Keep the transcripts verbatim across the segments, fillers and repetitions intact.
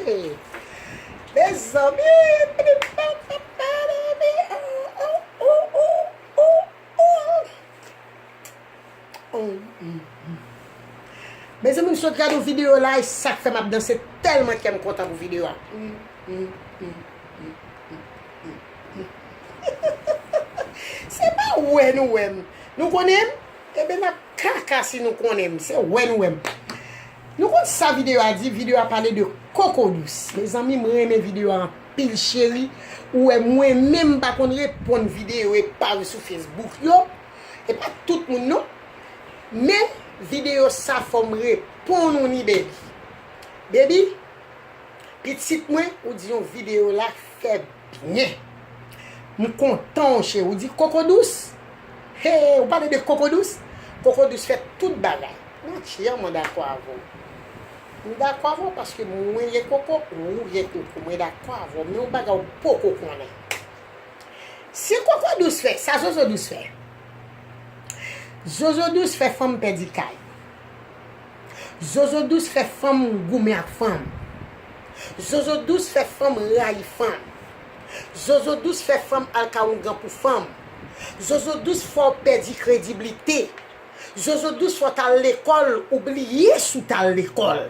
Mezanmi. Mezanmi, m sot gade yon videyo la, e sa k fè m ap danse tèlman kè m kontan pou videyo a. Se pa wè nou wè m. Nou konnen m? Ebyen, n ap kaka si nou konnen m. Se wè nou wè m. Nou konn sa videyo a di? Videyo a pale de koko dous. Mezanmi, m renmen videyo a anpil, cheri. Ou wè, mwen menm m pa konn reponn videyo epa sou Facebook yo. E pa tout moun non. Men videyo sa fò m reponn ou ni, baby. Baby, pitit mwen, ou di yon videyo la fè byen. M kontan w, cheri. Ou di koko dous. He, ou pale de koko dous. Koko dous fè tout bagay. Mon chè, mwen dakò avè w. M dakò avè w paske mwen gen koko, ou gen koko. Mwen dakò avè w. Men yon bagay ou poko konnen. Si koko dous fè, sa zozo dous fè? Zozo dous fè fanm pèdi kay. Zozo dous fè fanm goumen ak fanm. Zozo dous fè fanm rayi fanm. Zozo dous fè fanm al ka oungan pou fanm. Zozo dous fè w pèdi krediblite. Zozo dous fè w t al lekòl, ou bliye si w t al lekòl.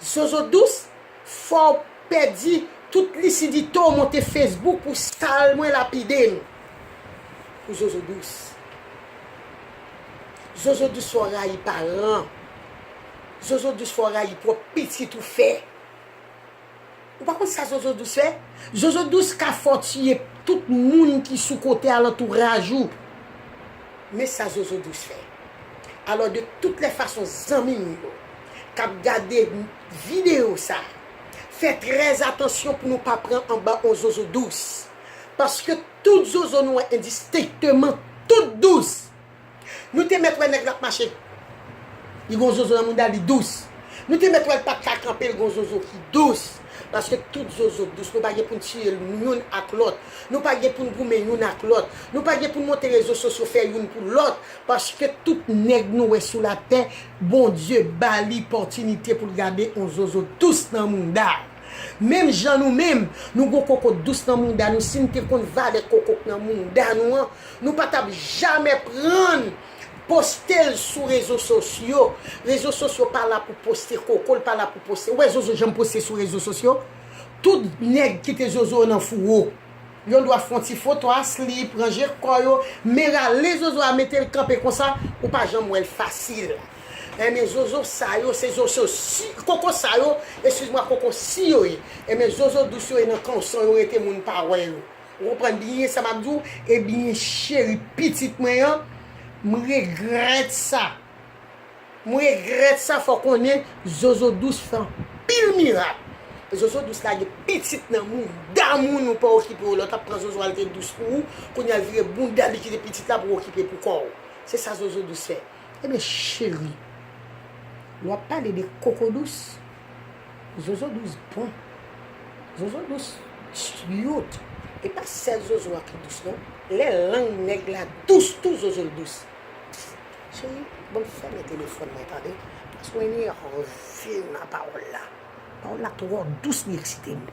Zozo dous fè w pèdi tout lisidite w, monte Facebook pou sal mwen, lapide m. Pou zozo dous. Zozo dous fè w rayi paran. Zozo dous fè w rayi pwòp pitit ou fè. Ou pa konn sa zozo dous fè? Zozo dous ka fè w tiye tout moun ki sou kote alantouraj ou. Men sa zozo dous fè. Alò, de tout lè fason, zanmi m yo k ap gade videyo sa, fè trè atansyon pou nou pa pran anba on zozo dous. Paske tout zozo nou wè endistenkteman, tout dous. Nou te mèt wè nèg l ap mache, li gon zozo nan mouda, li dous. Nou te mèt wè l pa t ka kanpe, l gon zozo ki dous. Paske tout zozo dous, nou pa gen pou n tiye youn ak lòt. Nou pa gen pou n goumen youn ak lòt. Nou pa gen pou n monte rezo sosyo fè youn pou lòt. Paske tout nèg nou wè sou latè, Bondye ba li pòtinite pou l gade on zozo dous nan mouda. Menm jan nou menm, nou gon koko dous nan mouda nou, si n te konn valè koko k nan mouda nou an, nou pa t ap jamè pran poste l sou rezo sosyo. Rezo sosyo pa la pou poste koko, l pa la pou poste. Ou wè zozo janm poste sou rezo sosyo? Tout nèg kite zozo yo nan fouwo. Yo dwa fè yon ti foto a slip, ranje kò yo, men rale zozo a mete l kanpe konsa, ou pa janm wè l fasil. Enben zozo sa yo, se zozo si, koko sa yo, eskiz mwa, koko si yo ye. Enben zozo dous yo ye nan kanson yo rete, moun pa wè yo. Ou konprann byen sa m ap di w? Ebyen, cheri pitit mwen an, m regrèt sa. M regrèt sa, fò w konnen, zozo dous fè anpil mirak. Zozo dous lage pitit nan mouda moun, ou pa okipe w, lè w t ap pran zozo a, l te dous pou ou, kounye a l vire bounda, li kite pitit la pou w okipe pou kò w. Se sa zozo dous fè. Ebyen, cheri, lè w ap pale de koko dous, zozo dous bon. Zozo dous cute. E pa sèl zozo a ki dous non. Lè lang nèg la dous tou, zozo l dous. Cheri, ban m fèmen telefòn mwen, tande. Paske w enerve m nan pawòl la. Pawòl la twò dous, li eksite m.